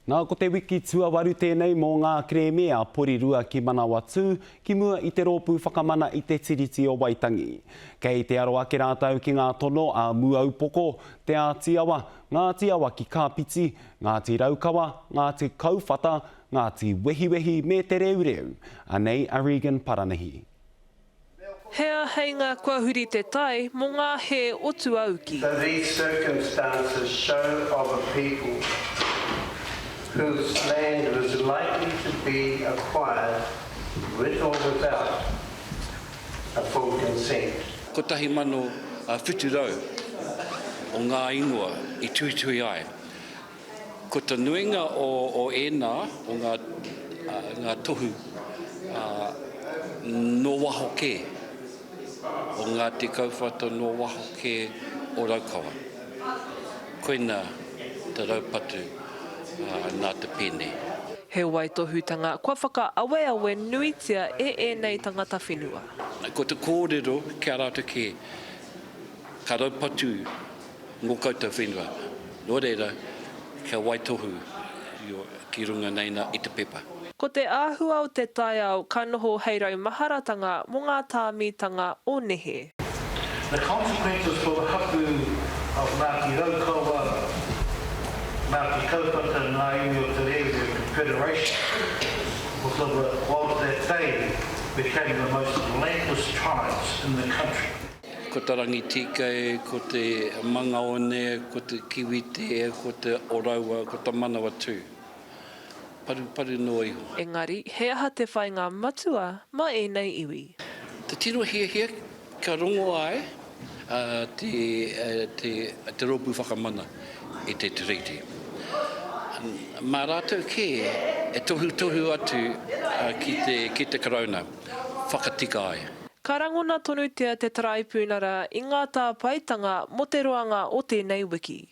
Nā, ko te wiki tuawaru tēnei mō ngā kerēme a Porirua ki Manawatū ki mua i te Rōpū Whakamana i te Tiriti o Waitangi. Kei te aro ake rātou ki ngā tono a Muaupoko, Te Āti Awa, Ngāti Awa ki Kāpiti, Ngāti Raukawa, Ngāti Kauwhata, Ngāti Wehiwehi me Te Reureu. Anei a Regan Paranihi. He āheinga kua huri te tai mō ngā hē o tuauki. So these circumstances show of a people whose land was likely to be acquired with or without a full consent. 1700 o ngā ingoa i tuitui ai. Ko te nuinga o ēnā, o ngā, ngā tohu nō waho kē, o Ngāti Kauwhata nō waho kē o Raukawa. Koina te raupatu nā te pēne. He waitohutanga kua whakaaweawe nuitia e ēnei tangata whenua. Ko te kōrero ki a rātou kē, ka raupatu Ngō koutou whenua. Nō reira, kia waitohu ki runga nei nā i te pepa. Ko te āhua o te taiao ka noho hei raumaharatanga mō ngā tāmitanga o nehe. The consequences for the hapu of Ngāti Raukawa, Ngāti Kauwhata, Ngā Iwi o Te Reureu Confederation was of the was that they became the most landless tribes in the country. Ko te Rangitīkei, ko te Mangaone, ko te Kiwitea, ko te Oraua, ko te Manawatū. Paruparu noa iho. Engari, he aha te whainga matua ma ēnei iwi? Te tino hiahia kia rongo ai te Rōpū Whakamana i te Tiriti. Mā rātou kē e tohutohu atu ki te Karauna whakatika ai. Ka rangona tonutia te Taraipunara i ngā tāpaetanga mō te roanga o tēnei wiki.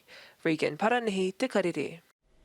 Regan Paranihi, Te Karere.